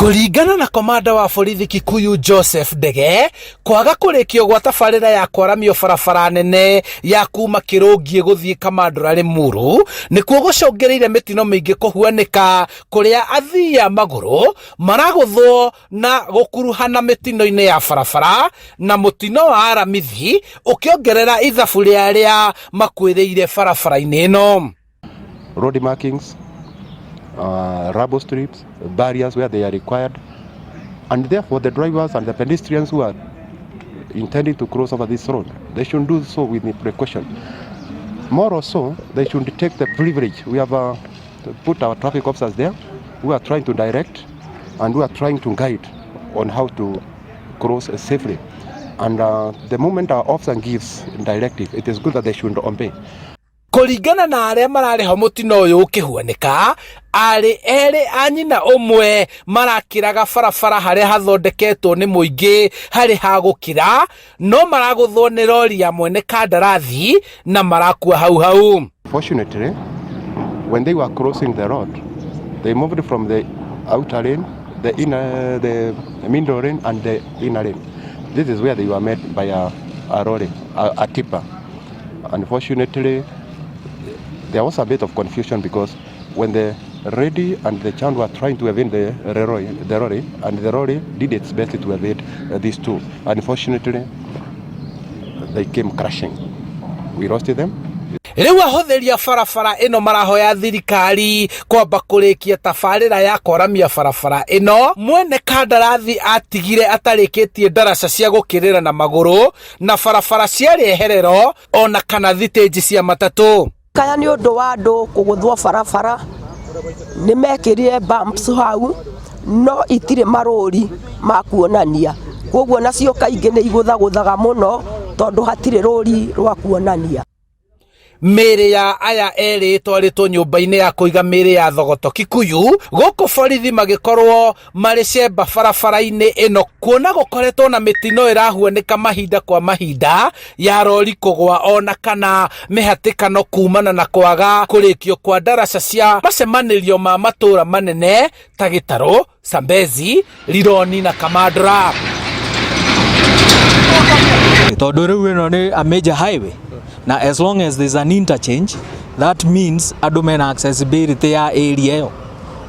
Kũringana na komanda wa borithi Kikuyu Joseph Ndege, kwaga kũrĩkio gwa tabarĩra ya kwaramio barabara nene ya kuma Kĩrũngiĩ gũthiĩ Kamandũra Limuru nĩkuo gũcũngĩrĩire mĩtino mĩingĩ kũhuanĩka kũrĩa athii a magũrũ maragũthwo na gũkuruhana mĩtino-inĩ ya barabara na mũtino wa Aramithi ũkĩongerera ithabu rĩa arĩa makuĩrĩire barabara-inĩ ĩno. Road markings, rubble strips, barriers where they are required, and therefore the drivers and the pedestrians who are intending to cross over this road, they should do so with precaution. More also, they should take the privilege. We have put our traffic officers there who are trying to direct and who are trying to guide on how to cross safely. And the moment our officer gives directive, it is good that they should obey. Kũringana na arĩa mararĩ ho mũtino ũyũ ũkĩhuanĩka, arĩ erĩ a nyina ũmwe marakĩraga barabara harĩa hathondeketwo nĩ mũingĩ harĩ ha gũkĩra, no maragũthwo nĩ rori ya mwene kandarathi na marakua hau hau. Fortunately, when they were crossing the road, they moved from the outer lane, the inner, the middle lane, and the inner lane. This is where they were met by a lorry, a tipper. Unfortunately, there was a bit of confusion because when the lady and the child were trying to evade the lorry, and the lorry did its best to evade these two. Unfortunately, they came crashing. We lost them. Rĩu ahũthĩri a barabara ĩno marahoya thirikari kwamba kũrĩkia tabarĩra ya kwaramia barabara ĩno mwene kandarathi atigire atarĩkĩtie ndaraca cia gũkĩrĩra na magũrũ na barabara cia rĩeherero ona kana thitĩnji cia matatũ. Kaya nĩ ũndũ wa andũ kũgũthwo barabara, nĩ mekĩrire bumps hau no itirĩ marũri ma kuonania, koguo nacio kaingĩ nĩ igũthagũthaga mũno tondũ hatirĩ rũri rwa kuonania. Mĩĩrĩ ya aya erĩ ĩtwarĩtwo nyũmba-inĩ ya kũiga mĩĩrĩ ya Thogoto Kikuyu, gũkũ borithi magĩkorwo marĩ cemba barabara-inĩ ĩno kuona gũkoretwo na mĩtino ĩrahuanĩka mahinda kwa mahinda ya rori kũgwa ona kana mĩhatĩkano kumana na kwaga kũrĩkio kwa ndaraca cia macemanĩrio ma matũra manene ta Gĩtarũ, Sambezi, Rironi na Kamandũra. Tondũ rĩu ĩno nĩ a major highway, na as long as there's an interchange, that means andũ mena accessibility ya area ĩyo.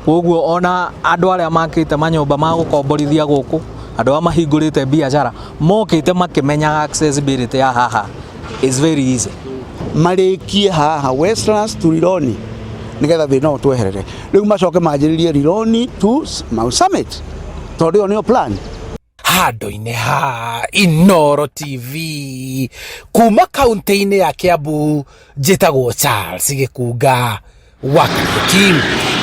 Koguo ona andũ arĩa makĩte manyũmba ma gũkomborithia gũkũ, andũ arĩa mahingũrĩte biacara mokĩte makĩmenyaga accessibility ya haha is very easy. Marĩkie haha Westlands to Rironi nigetha thĩna ũyũ tweherere. Rĩu macoke manjĩrĩrie Rironi to Mau Summit, tondũ ĩyo nĩyo plan. Handũ-inĩ ha Inoro TV kuma kaunti-inĩ ya Kiambu, njĩtagwo Charles Gĩkunga wa Kariũki.